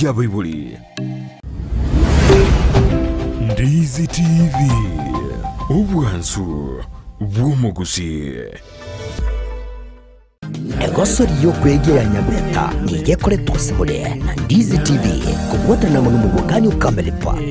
Y'abaibori. Ndizi TV, obwansu bw'omogusii. Egosori y'okwegia ya Nyabeta nigo ekoretwa ase more na Ndizi TV kobwatana amo n'omogwekani o Camel Park.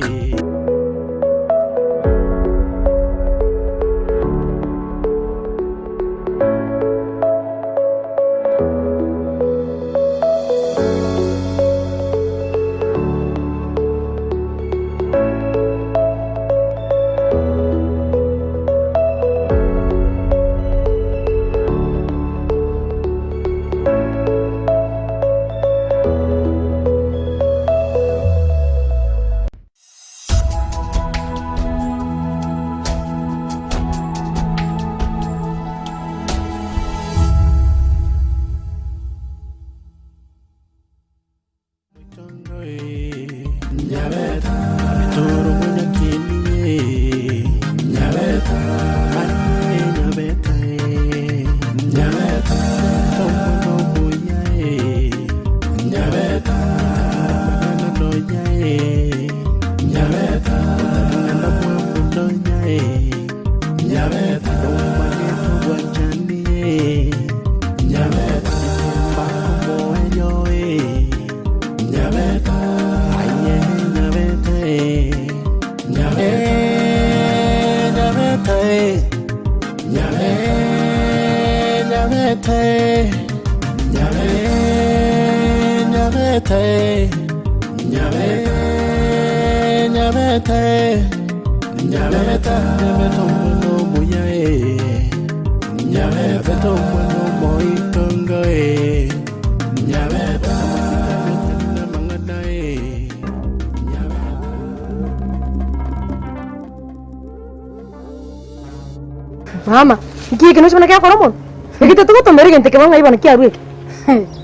Mama, nki eke noche buna gekora omonto? Eke tetogotomera egento eke bono ng'ai bono kiarwa eke?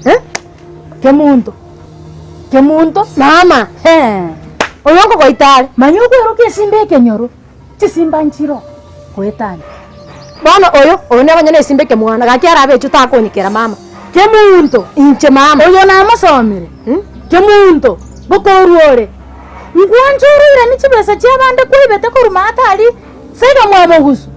Eh? Kemunto, kemunto. Mama, oyo nkogoita are. Manya okweroka esimba ekenyoro, chisimba nchiro goetania. Bono oyo, oyo nere onye na esimba ekemwana, gaki arabe echio takonyekera mama. Kemunto, Inche mama. Oyo namosomire, kemunto, bokorwa ore. Nkwancha oroiranie chibesa chiabande kwaibete korwa maate aria saiga mwa mogusu.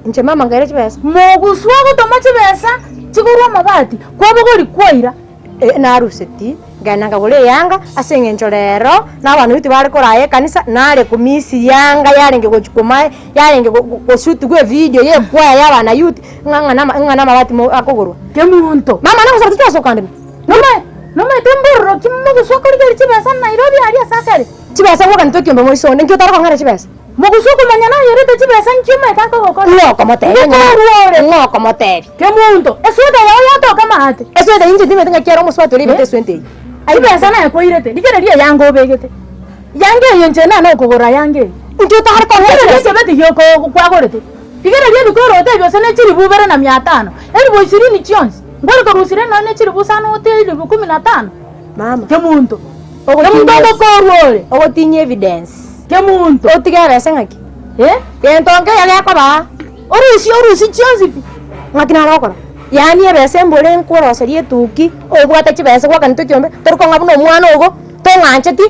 Inche mama nkaira chibesa. Mogusu agotoma chibesa chigorwe amabati, kwabogori kwaira. Eh, naruseti, nkagenda nkagora eyanga, ase eng'encho rero, na abana baito bare koraya ekanisa, nare komisi yanga yarenge gochi koma yarenge go- go- goshootigwa evideo ya ekwaya ya abana youth, ng'a ng'a nama ng'a namabati mo akogorwa. Kemunto. Mama nagosaba titwasoka ndemo. Nome nomaete mbororo ki mogusu akorigereria chibesa Nairobi aria ase akare? Chibesa gwakani tokiombe moiso onde, nki otare kong'era chibesa? Mogusu okomanya nayerete chibesa nki omaete akogokora? Ng'o okomotebia onye Ngokorwa ore. Ng'o okomotebia? Kemunto, esweta yao yatoka maate. Esweta inche timanyeti ng'aki ere omosubati oria oibete esweta eyio. Chibesa nakoirete, rigereria eyanga obegete. Yanga eye inche nane okogora yanga eye. Inki otare kong'era Rigereria chibesa? echebeti gioko kwagorete. Rigereria ebikoroto ebio gose ne chilifu ibere na mia tano, elifu ishirini chionsi. Nkware korusire nonya ne chilifu isano ote elifu kumi na tano. Mama. Kemunto. Ogotinyia Kemunto ngokorwa ore. Ogotinyia evidence. Kemunto. Otige ebese ng'aki? Eh? Gento nkeiyo gekoba. Orusie orusie chionsi pi. Ng'aki naro ogokora? Yaani ebese mbore nkoroseria etuki, obwate chibesa gwakanetwe ekiombe, tori kong'a buna omwana ogo, tong'ancheti.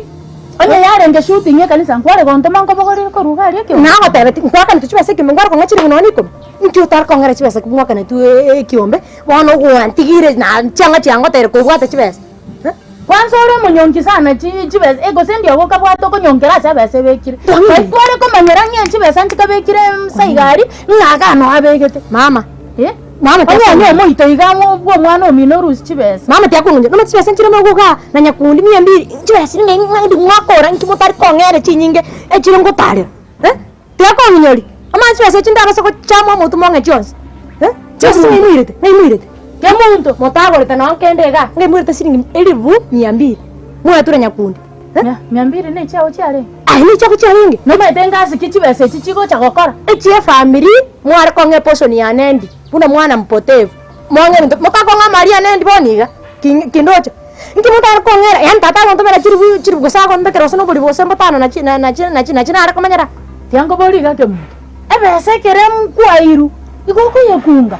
Onye yarenge shooting ekanisa nkware gontoma nkobogorere korwa iga aria ekiombe. Nagotebetie, nkwakanetwe chibesa ekiombe nkware kong'a chilifu nonya ikomi? Inki otare kong'era chibesa ngwakanetwe ekiombe, bono gwantigire na chianga chiangoteire kobwate chibesa. Kwanza ore omonyonki sana chi chibesa eh gose ndiogo okabwate okonyongera ase ebesa ebekire. Twang'ire. Ngai kware komanyera ng'a chibesa nchikabekire nsa iga aria, ng'a iga noo abegete. Mama, Eh, mama onye tiakong'unya. onye omoito iga ng'o bwa omwana omino orusie chibesa. Mama tiakong'unya, nomanyete chibesa nchire mogo igaa, na nyakundi mia mbiri, chibesa ng'ai ng'ai ndi mwakora nki motari kong'era chinyinge echire ngotarera eh, tiakong'inyoria, omanye chibesa echi ndabase gochama omotwe mong'e chionsi eh, chibesa echi ng'ai moirete, ng'ai moirete? Kemunto. Motagorete nonye kende igaa, ng'ai moirete siringi elifu mia mbili, mwatura nyakundi eh. Mia mia mbili na echiago chiarenge? Aye na echiago chiarenge. Nomanyete ngasi ki chibesa echi chigocha gokora? Echie family, mware kong'a eportion yane endi, buna mwana mpotevu, mwang'a ebinto, motakong'a amari ane endi bono iga, ki kindoche. Inki motare kong'era, yaani tata agontomera chiribu chiribu gose agombekera gose na oborimo gose mbotano nachi na nachi nachi nachi nare komanyera. Tiga nkoborie iga kemunto, ebesa ekere nkwairwe, igo okoyekunga?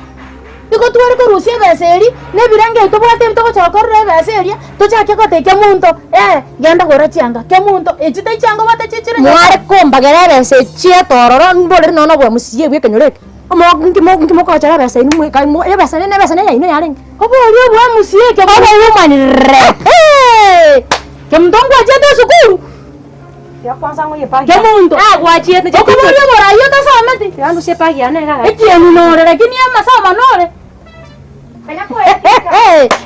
Igo tware korusia ebesa eria, na ebirengo ebi tobwate ebi togocha gokorera ebesa eria, tochake gotebia kemonto, eh, genda gora chianga, kemonto, echi tai chianga obwate chichire nyomba. Mware kombagera ebesa echi etororo, mborere nonya na obwamusiye bwa ekenyoro eke. Omo nki mo nki mokogochera ebesa inwe mweka mo ebesa rende ebesa neyaino yarenge. Oboria obwamusiye eke Obo woman rre hee! Kemonto ngwachiete esukuru? Kemonto, okoboria oborai otasometi? Ekieni nore lakini amasomo nore.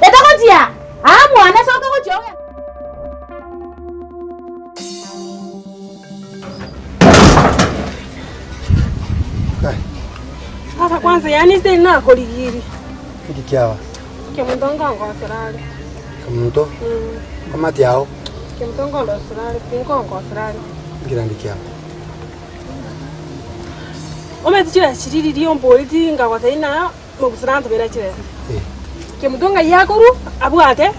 Etagochia aa mwane soka gochia ogende. Sasa kwanza yani ise nakorigirie. Nki kiaba? Kemunto nkongosera are. Kemunto? Amati ao? Kemunto nkondosera are, tinkongosera are. Nki naende kiaba? Omanyete chibesa chiria riria omboreti nkagotebia ng'a mogusura ntobere chibesa. Eh. Kemunto ng'ai akorwa abwate,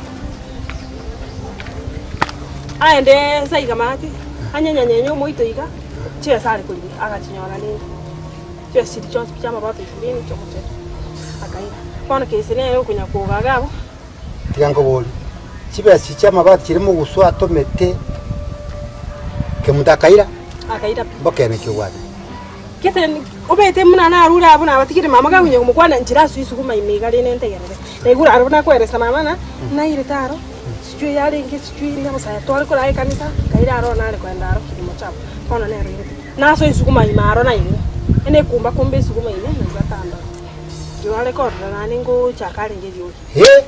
aende nsa iga maate, anyenyanyenye omoito iga, chibesa are korigia agachinyora rende. Chibesa chiria chionsi pi chiamabato ishirini chi'omochie, akaira. Bono kese nere okonya kogaga abwo. Tiga nkoborie, chibesa echi chi'amabati chire moguswa atomete kemunto akaira? Akaira pi. Mbokene ki obwate? Gese obete buna narure abwo nabatigire mama gakonya komokwana nchire ase isukuma ime iga rende ntegerere. Naigure aro buna akoeresa mama ng'a nairete aro, sijui yarenge sijui inde bosa tware korara ekanisa, nkaira aro nare koenda aro kilimo chabo, bono nero oirete. Nasoe isukuma ime aro naigwe, enekumba kumba esukuma ime naigwe atandora. Rirorio are korora naende ngochaka arenge eriogi. Ee,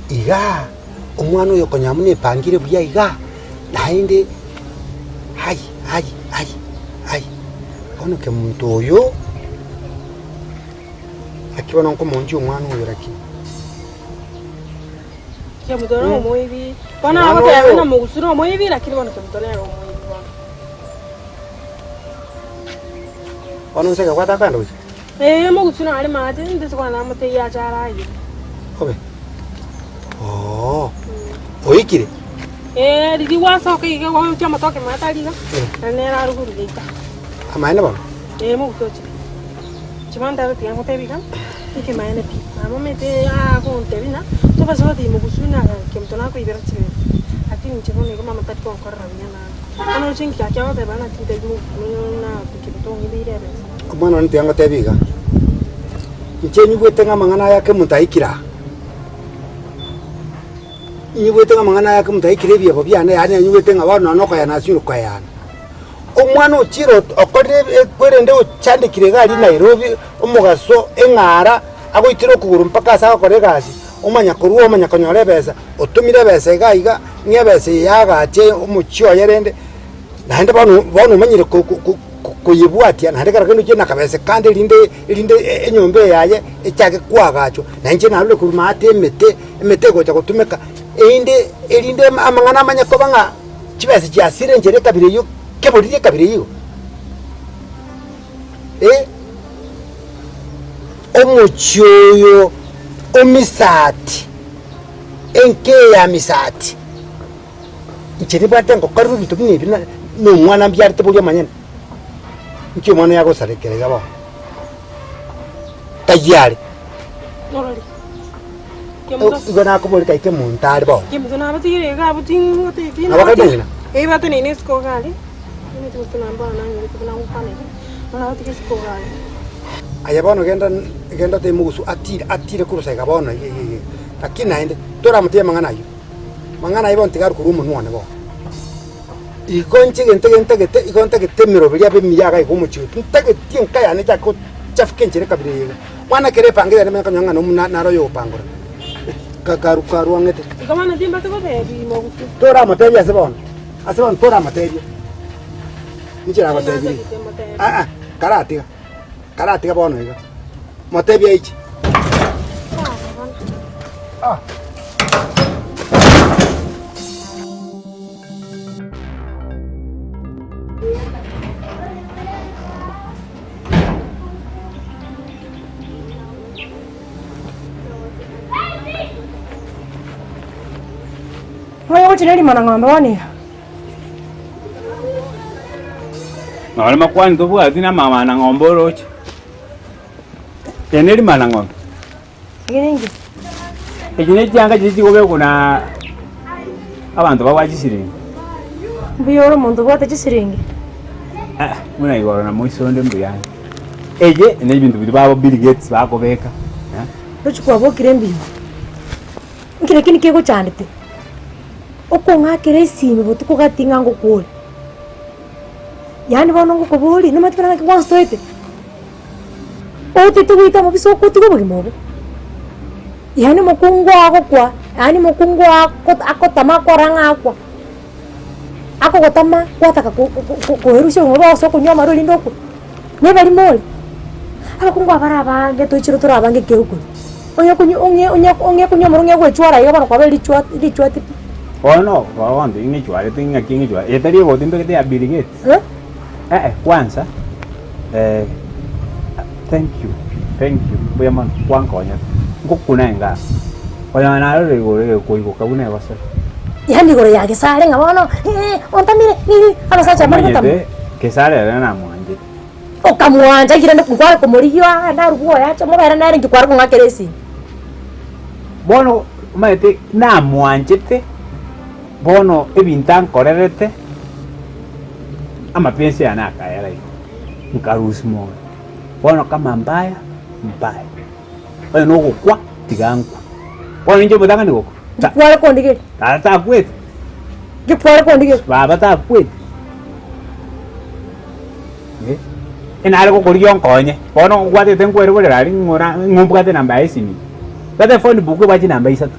igaa omwana oyo konya buna epangire buya igaa, naende ai ai ai ai, bono kemonto oyo, naki bono nkomonchia omwana oyo lakini. Kemunto nere omoibi, bono Omwana agoteba oyo. ng'a mogusu na omoibi lakini bono kemunto nere omoibi bono. Bono nse ekero gwataka gochia. Ee, mogusu nare mache, intwe kwana namotebia ache aragere. Obe. Oo. Oikire? Ee, riria gwasoka iga gwacha amatoke maate aria iga, na nere aruguru geita. Amaene bono? Ee, mogusu ochire. Inche bono ntebe tiga ngotebie iga, ekemaene pi, mama omanyete agontebia ng'a tobasa gotebia mogusu ng'a kemunto nakoibera chibesa, lakini inche bono igo mama tari gonkorera buya naende. Bono roche inki gaki agoteba ng'a tintebia mogusu ng'a kemunto ong'ibeire ebesa. Omwana one tiga ngotebie iga, inche nyigwete ng'a amang'ana aya kemunto aikire aa. Nyigwete ng'a amang'ana aya kemunto aikire ebiabo biane yaani nyigwete ng'a bono nonya okoyana ase okoyana. Omwana ochire okorire ekwerende ochandekire iga aria Nairobi, omogaso, eng'ara, agoitire okogoro mpaka ase agokora egasi, omanya korwa omanya konyora ebesa, otomire ebesa iga iga, ng'a ebesa eye yagache omochie oye rende, naende bono bono omanyire ko- ko- koyebwatia naende kera kende ochie na kabese kande erinde erinde enyomba eye yaye echake koagachwa, na inche narure korwa maate emete, emete egocha gotumeka, erinde erinde amang'ana amanye koba ng'a chibesa chiasire enchera ekabira eyio, keboriri ekabira eyio igo, eh. Omochie oyo o Misati, enka eye ya Misati, inche nibwate ngokorerwa ebinto buna ebi na omwana mbiarete boria omonyene, inki omwana oyo agosarekera iga bono? Tayio are. Norori. Kemunto. Igo nakoboria kai kemonto are bono. Kemunto nabatigire iga abwo tingoteti. Nabo katenena? Eh bateneine isiko iga aria. Nimanyete gose namba nanyorete buna ngokwanera. Bono nabatiga isiko iga aria. Aye bono genda genda otebie mogusu atire atire korwa saiga bono iga iga iga. Lakini naende toramotebie amang'ana ayio. Mang'ana ayio bono tiga arwe korwa omonwa one bono. Igo inche egento ege ntagete, igo ntagete emeroberi abe emiya iga iga omochie oyo. Tintageti enka yane echake gochafuka enchera ekabira eye iga. Mwana kera epango eyane manye konyora ng'a nomu naro oyogopangora. Karu karwang'ete. Igo bono timbase gotebia mogusu. Toramotebia ase bono, ase bono toramotebia. Inche nagotebirie. Aa, karatiga, karatiga bono iga. Motebie aiche. Ah. Oyo gochia nerimo na ng'ombe bono iga. Nonye makwani tobwati na amang'ana ng'ombe oroche. Eye ne rimanang'ombe. Echi ne chianga chiria chikobekwa na abanto babwate chisiringi. Mbuya ore omonto obwate chisiringi? Ah, buna igoro na moiso onde mbuya ande. Eye ne ebinto biria babo Bill Gates bakobeka, eh. Roche kwabokire mbuya. Nki lakini kegochandete? Okong'akera esimi botuko gati ng'a ngokwore. Yaani bono ngokoboria, nomanyete buna ng'aki gwanstoete? Otete goita omobisa okotiga obogima obo. Yaani omokungu agokwa, yaani omokungu ako- akotama akora ng'a akwa, akogotama gwataka ko- ko- koerusia obogima bwao ase okonywa amarwa erinde okwe, nebarimo ore. Abakungu aba bare abange toichire tore abange ekeokori, onye okonywa ong'e onye ong'e konywa amarwa ong'e goechwara iga bono kwaba richwa richwati pi. Bono bono ing'echwarete ng'aki ing'echwarete, eye tari egoti mbegete ya Bill Gates. Eh? Eh eh kwanza eh thank you thank you mbuya mono kwankonyete, ngokuna enga aa, onye narora igoro egekoigoka buna egosori. Yaani igoro ya gesare ng'a bono eh ontamire nini abasacha mbare gotama. Omanyete gesare ere namwanchete. Okamwancha ekero rende nkware komorigia aande arwe oye ache omobere nere inki kware kong'akera esimi. Bono omanyete namwanchete, bono ebinto ankorerete, amapensi yane akaera igo, nkarusia moyo. Bono kama mbaya, mbaya, onye na ogokwa, tiga nkwe. Bono inche omotang'ani gokwa, Inki kware kondigeria? tata takwete, Inki kware kondigeria? baba takwete. Nare gokorigia onkonye, bono ngwatete nkwere borere aria ng'ora ng'o mbwate enamba yaye esimi, tata ephone book ebwate chinamba isato,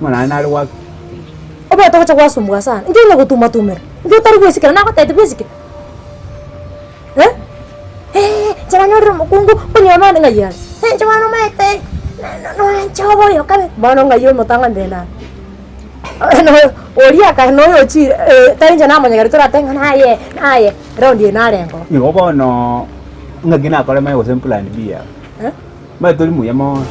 ng'o naende nare goaka. Obwate ogocha gwasumbua sana, inki onya gotumatumera, inki otari gwesikera nagotebetie bwesike eh, eh, inche nanyorire omokungu, okonyora nonde ng'ai are, inche bono omanyete noanche obe oyo kabe, bono ng'ai omotang'ani rende aro. Oria akare noyo ochire, tari inche namonyegeri toratebe ng'a naye, naye, raundi eye narenge oo. Igo bono ng'aki nakore manye gose plan B aba. Eh? Manye tori muya mono.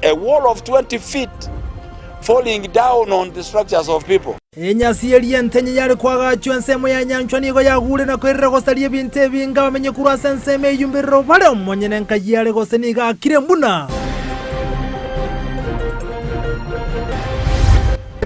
A wall of 20 feet falling down on the structures of people. Enyasi eria entenye yare koagachwa ensemo ya nyanchwa nigo yagure na koirera gosaria ebinto ebinge abamenye korwa ase ensemo eyio mbirero bare omonyene enkai are gose nigo akire mbuna.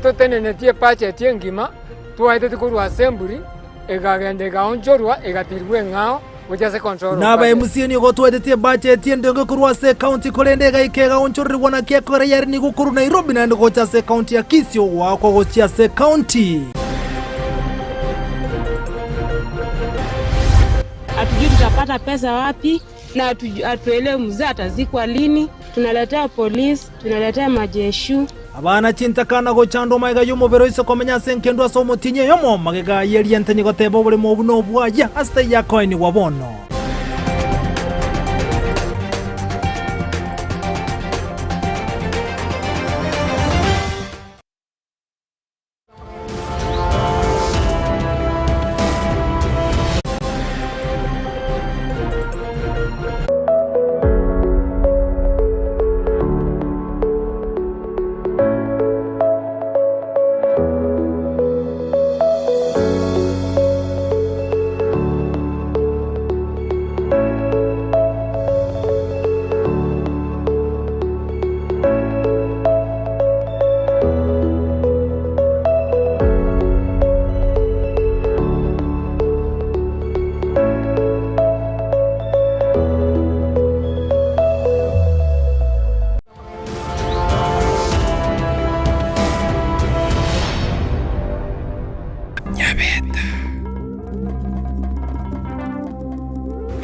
Totenenetie ebacheti engima twaeteti korwa assembly, ekagenda ekaonchorwa egatirwa eng'ao gochia ase control of Buna aba budget. MCA nigo twaetetie ebacheti endonge korwa ase ecounty korende egaika egaonchorerigwa naki ekogera yare nigo korwa Nairobi naende gocha ase ecounty ya Kisii ogoakwa gochia ase ecounty. Hatujui tutapata pesa wapi na hatuelewi mzee atazikwa lini. Tunaletea polisi, tunaletea majeshu. Abana chintakana gochandwa magega y'omobere oise komenya ase engendu ase omotienyi oyomo, magega y'eriente nigo teba oboremo obwo nobwaye ase taiyo akoenigwa bono.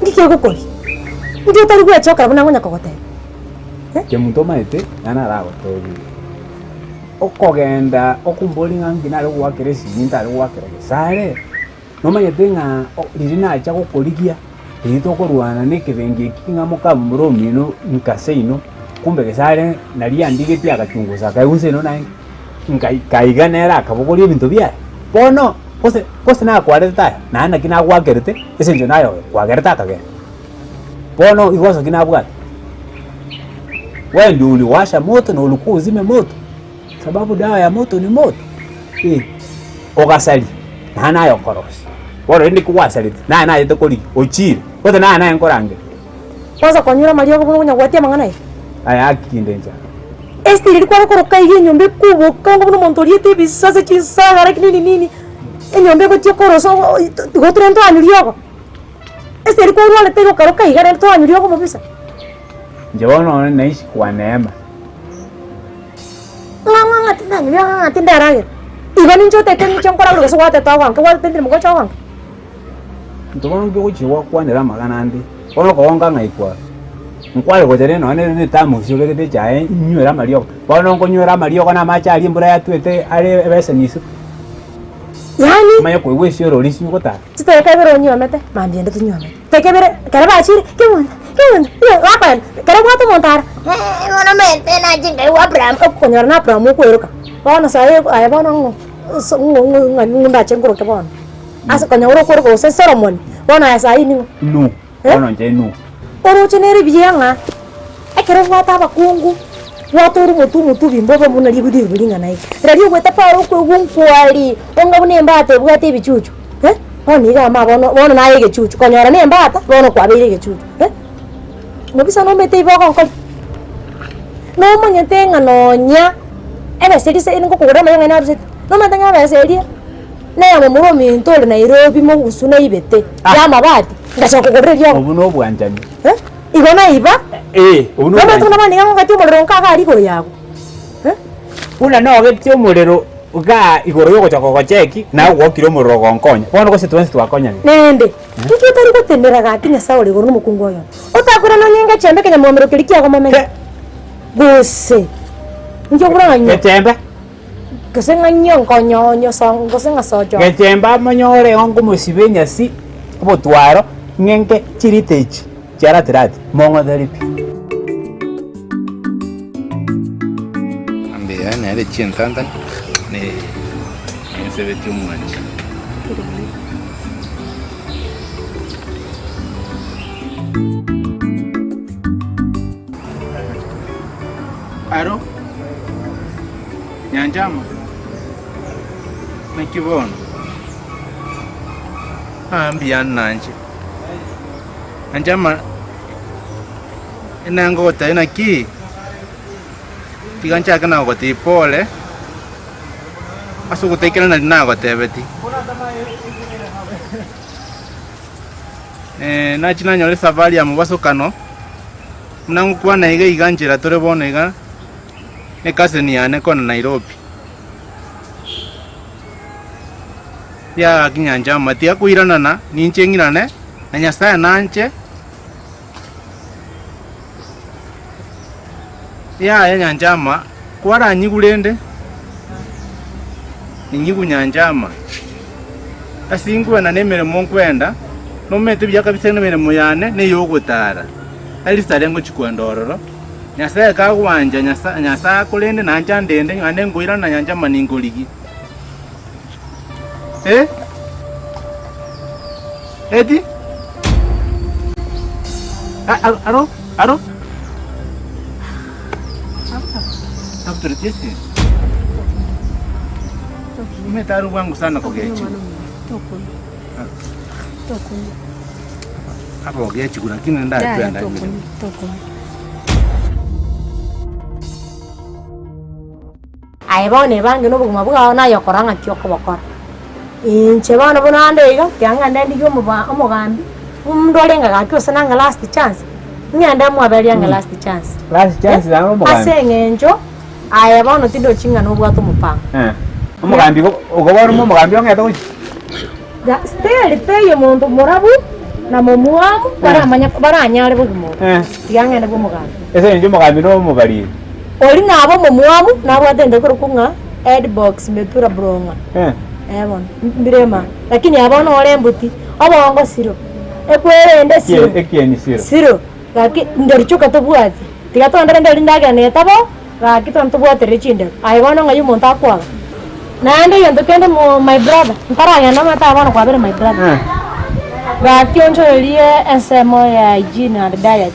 Nki kegokoria? Inki otari gwechokera buna ngonya kogotebia? Kemunto omanyete nane aragotebie, okogenda okombori ng'a nki nare goakera esimi ntare goakera gesare, nomanyete ng'a riria nacha gokorigia, riria tokorwana na ekebengi eki ng'a mokamomura omino nka seino, kumbe gesare naria andigetie agachungusa akaigwa nseino naende, nkaika iga nere akabogoria ebinto biaye. Bono, gose gose nakwarete aya, naende naki nagoakerete, ase eng'encho naye oyo kwagerete akagenda. Bono igo ase ki nabwate? Wewe ndio uliwasha moto na ulikuwa uzime moto, sababu dawa ya moto ni moto eh. Ogasaria naye naye okorosia, bono rende ki gwasarete naye nayete korigia ochire, gose naye naye nkorangeria. Kwanza kwanyora amariogo buna okonyagwatia amang'ana aya. Aya haki kinde nchara. Esitiri eria kware koroka iga enyomba ekoboka onga buna omonto oriete ebisase chinsagara nini nini, enyomba egochia korosa igo tore ntwanywa riogo. Ase erio kwarwarete iga okaroka iga rende twanywa riogo mobisa. Inche bono one naishi kwa neema. Ng'a ng'a ng'a tindanywa riogo ng'a tindaragera. Igo ninche otete ninche nkoragera gose gwatete ogonke gwatete mogocha ogonke. Intwe bono ntogochia gwakwanera amang'ana ande, bono okogonka ng'ai kwaro? Nkware gocha rende nonye ne ethermos obegete echae nywere amariogo, bono nkonywera amariogo na amache aria embura yatwete are ebeseni isiko. Yaani. Omanye koigwa esiorori ase ogotara. Chiteka ibere onyiomete, mambia ende tonyiomete. Teka ibere, ekero bachire, kemonto, kemonto, igo bakoenda, ekero obwate omonto ara, eh, bono omanyete nache nkaigwa Abraham, okonyora na Abraham okweroka, bono saii aye bono ng'o so ng'o ng'o ng'a ng'o ndache nkoroke bono. Ase konya ore okweroka gose Solomon, bono aye saii ning'o? Nuhu, bono inche Nuhu. Oroche nere buya ng'a ekero obwate abakungu, bwate ore omotwe omotubi mbobe buna ribu ribu ring'ana eri. Riria ogwete paro okoigwa nkwari, onga buna embata ebwate ebichuchu eh, bono iga ama bono bono naye egechuchu, konyora na embata bono kwabeire egechuchu eh. Mobisa nomanyete igo ogonkori, nomanyete ng'a nonya ebesa eria ase ngokogorera amaiga ng'a naruseti, nomanyete ng'a ebesa eria. Nere momura ominto ore Nairobi mogusu naibete y'amabati, ngacha kogorera eriogo. Obwo nobwanchani. Eh? Igo naiba. Eh, obwo Nomanyete nobwanchani. buna abande iga ngogachia omorero nka iga aria igoro yago. Eh? Buna nogetie omorero igaa igoro yogocha kogocheki, naye ogwokire omorero ogonkonya. Bono gose twensi twakonyanire. Naende, inki otari gotenera gaki Nyasae ore igoro nomokungu oyomo? Otakure nonye ngechembe ekenyamwomero keria kiago momenye. Gose, inki okobora ng'a nywa? Gechembe. Gose ng'a nyonkonyoonyo gose ng'a socho. Gechemba amonyore igo nkomosiba enyasi obotwaro ng'enke chirita echi chia ratirati mong'otheri pi. Mbuya nere chinsantani ne ensebeti omwanchi. Aro. Nyanchama, naki bono? Aa mbuya nanche. Nyanchama, enangogotebia naki, tiga nchake nagogotebia pole, ase ogotaikera nari nagotebetie. Nachia nanyora esafari ya mobasokano, buna ngokwana iga iga nchera tore bono iga. Ecousin yane kona Nairobi. Riagaki nyancha ama tiga koiranana ninche ng'irane na Nyasaye nanche yaya nyancha ama kwaranyigwe rende ninyigu nyancha ama ase inkwenda na emeremo nkwenda nomanyete buya kabisa ng'a emeremo yane neyogotara tari risare ngochi kwenda ororo. Nyasae kagwancha, Nyasae akorende, nanche andende, naende nkoirana na nyancha mani nkorigie. Eh? Eti? Aro? Aro? Tabutoreti esimi. Omanyete are bwango sana kogechigwa. Abogechigwa lakini ndachwe ndanywe. Aye bono ebange nobogima bwao naye okora ng'aki okobokora. Inche bono buna ande iga, tiga ng'ende ndigie omoba omogambi, ndore ng'a gaki gose nang'e last chance, ng'ende mwaberie ang'e last chance. Last chance naro omogambi. Ase eng'encho, aye bono tindochi ng'a nobwate omopango. Eh, omogambi igo igo bono omogambi ong'ete gochia. Still teiyo monto morabu. Na momwamu baramanya baranyare bogima obo. Tiga ng'ende bw'omogambi. Ase eng'encho omogambi na omobariri. Oria nabe omomwamu nabwate egento ekorokwa ng'a headbox metura brong'a. Eh bono, mbirema. Lakini aba bono ore embuti, obongo siro, ekwerende siro. Ekieni siro. Siro, gaki nderu chioka tobwati. Tiga tondore nderi ndagera netabo, gaki twani tobwaterere chinderu. Aye bono ng'ai omonto akwaba? Naende egento kende mo my brother, ntaragenda omanyete aa bono kwabere my brother. Gaki onchorerie ensemo ya hygiene and diet.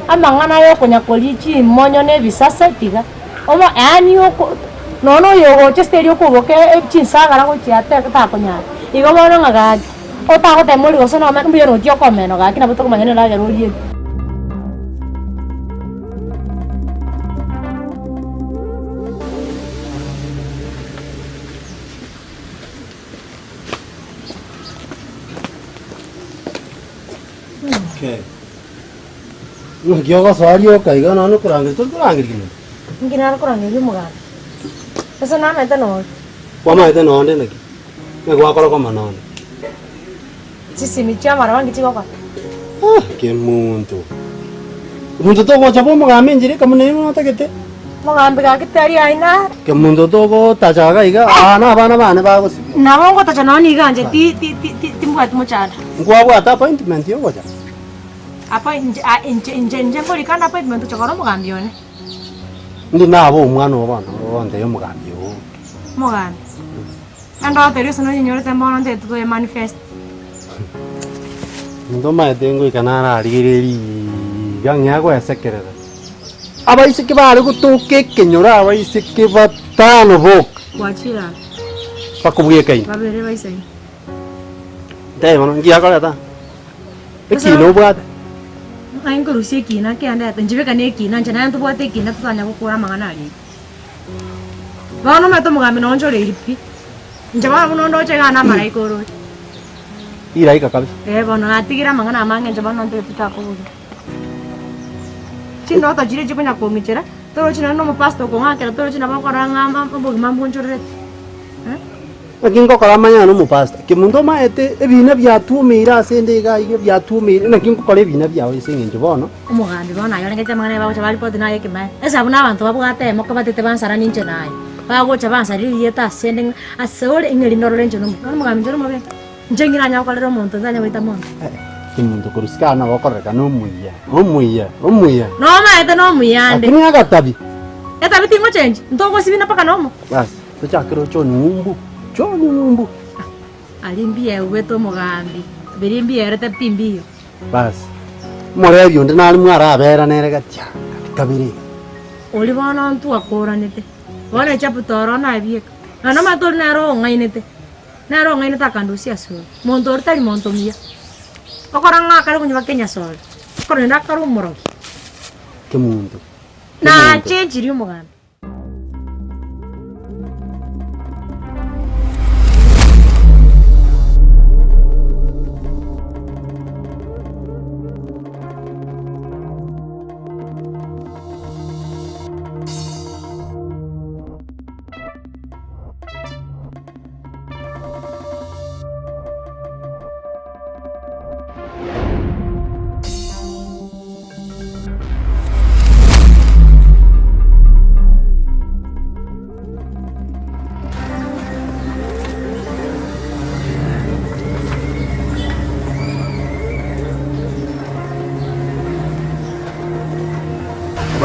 Amang'ana aya okonya koria chimonyo na ebisase tiga. Omo yaani oko nonya oyo ogocha esiteri okoboka chinsagara gochia ate takonyara. Igo bono ng'a gaki, otagotema orie gose nome mbuya nochia okomena gaki nabo tokomanya nendagera orie. Okay. Naki ogosoa rioka iga nonya okorangeria tori korangeria kende? Inki nare korangeria omogambi? Ase namaete nore. Kwamaete nonde naki? Naki gwakora koma nonde? Chisimi chi'amaroba nki chigokora? Ah, kemonto. Omonto togocha bwa omogambi enchera eka buna ere otagete. Omogambi gaki tari aye nare. Kemonto togotacha iga iga, aa na abana bane bagosibia. Nabo ngotacha nonya niga inche ti ti ti timbwati mochando. Nkwabwate appointment yogocha? Inche inche inche nkorika ande appointment gocha korora omogambi one. Indi nabe omwana oo bono ogontebia omogambi oo. Omogambi? Endoto eria ase nonyenyorete mbono ntagete toe manifest. Omonto omanyete ngoika nararigereria iga ng'ea goesekerera. Abaiseke bare gotoka ekenyoro abaiseke batano boka. Gwachire aa. Bakobwekaine. Babere baisaine. Ntebe bono nki akoreta? Ekina obwate? Ng'ai nkorusia ekina kiandete, nchibeka na ekina, inche naye ntobwate ekina totanya gokora amang'ana aria iga. Bono omanyete omogambi noonchoreiri pi, inche bono buna ondoche iga namaraika oroche. Iraika kabisa. Eh bono natigire amang'ana amange inche bono ntagete tochake. Chindoto chiria chikonya kong'ichera, torochi nonye na omopastor okong'akera torochi nabo okorora ng'a ama obogima mbwonchorerete eh. Naki ngokora amanyane na omopastor, kemonto omaete ebina biatuomeire ase ende iga iga biatuomeire, naki ngokora ebina biao ase eng'encho bono. Omogambi bono aye orengete amang'ana aye bagocha baripoti naye ekemanyeto. Ase abwo nabanto babwate emoko batete bansaranie inche naye, bagocha bansarire rieta asende ng'a ase ore ng'a erinde orore inche nomo. Bono omogambi inche nomobe, inche ng'iranya gokorera omonto ntanya goita monto. Kemonto korwa isiko aa nabo okorerekana omuya, omuya, omuya. Nomaete nomuya ande. Lakini agatabi. Etabi tingochenchi, ntogosibina mpaka nomo. Basi, tochakere o John ng'umbu, John ng'umbu. Aria mbuya egwete omogambi, biria mbiyerete pi mbiyo. Basi, omorebi onde nare mwarabera nere gati aa, gati kabere iga. Oria bono ntwakoranete, bono echapter oro nabieka, naende omanyete oria nere ong'ainete, nere ong'ainete akandusia asore, monto oria tari monto muya, okora ng'a akare konywa Kenya sore, okorenda akare omorogi. Kemunto, kemunto. Nachenchirie omogambi.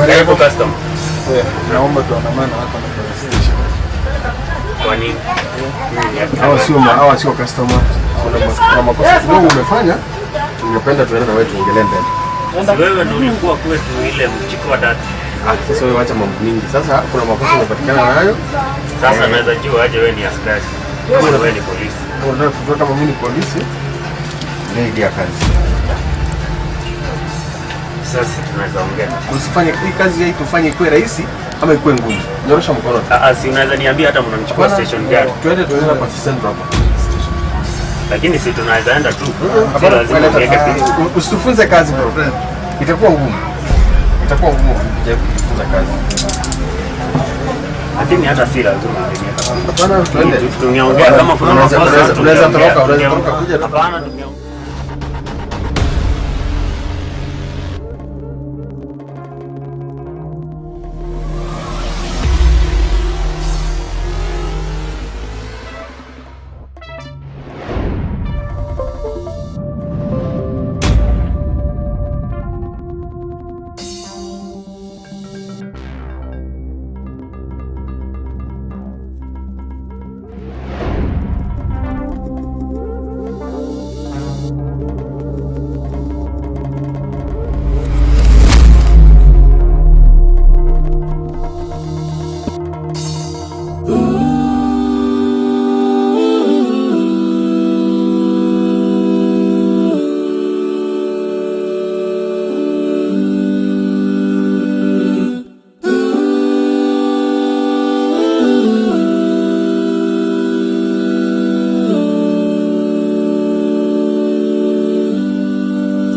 Karibu customer. Naomba tuandamane hapa na police station. Kwa nini? Hawa sio hawa sio customer. Kuna makosa kidogo umefanya. Ningependa tuende na wewe tuongelee mbele. Si wewe ndio ulikuwa kwetu ile mchiko wa data. Ah, sasa wewe wacha mambo mingi. Sasa kuna makosa umepatikana nayo. Sasa Eh, naweza jua aje wewe ni askari. Kama wewe ni polisi. Kama unataka kujua kama mimi ni polisi, ndio idea kazi. Sasa tunaweza ongea. Usifanye hii kazi hii tufanye ikuwe rahisi ama ikuwe ngumu. Nyorosha mkono. Ah, si unaweza niambia hata mnanichukua Hapana, station gani? Tuende tuende kwa central hapa. Lakini si tunaweza enda tu. Si Hapana, lazima leta- uniweke picha. Usitufunze kazi bro. Itakuwa ngumu. Itakuwa ngumu ukijaribu kujifunza kazi. Lakini hata si lazima uniweke. Hapana, tuende. Tungeongea kama kuna Unaweza- makosa unaweza- unaweza tungeongea. toroka, unaweza toroka kuja tu. Hapana, tungeongea.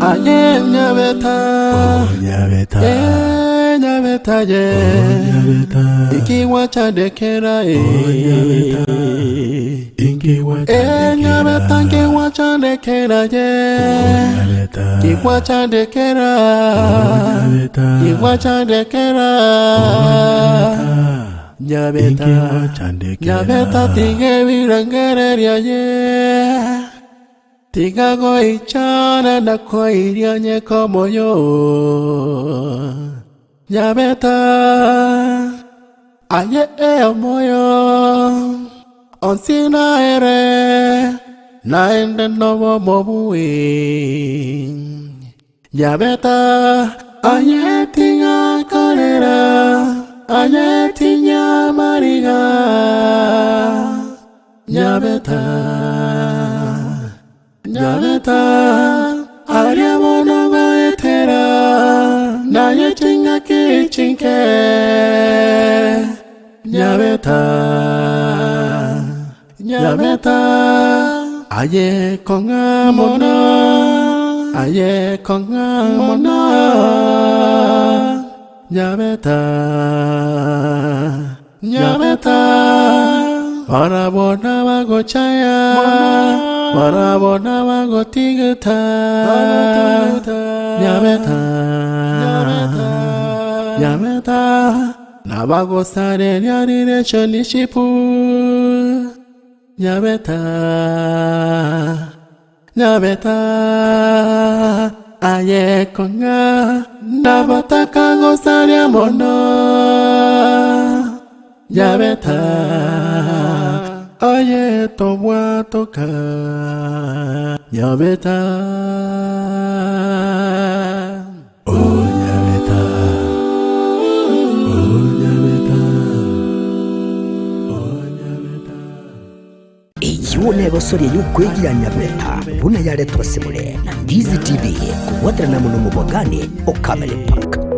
Aye nyabeta Nyabeta Eh nyabeta ye Nyabeta Ikiwa chandekera eh Nyabeta Inkiwa Eh nyabeta nkiwa chandekera ye Nyabeta Kiwa chandekera Nyabeta Kiwa chandekera Nyabeta Nyabeta tige birengereria ye Tiga goichana na koiria nyeko moyo Nyabeta Aye e omoyo Onsina ere Naende nobo mobui Nyabeta Aye tiga korera Aye tinya mariga Nyabeta Nyabeta Aria bono goetera Naye chingaki chinke Nyabeta Nyabeta Aye konga mono Aye konga mono Nyabeta Nyabeta Barabona bagochaya Barabona bagotigeta Nyabeta Nyabeta Nabagosareria relationship Nyabeta Nyabeta Aye konga Nabataka gosaria mono Nyabeta Aye tobwatoka Nyabeta Oh nyabeta Oh nyabeta Eyio negosoria y'okwegia Nyabeta buna yaretwa ase more na Ndizi TV kobwaterana amo nomobwagani o Kamele Park.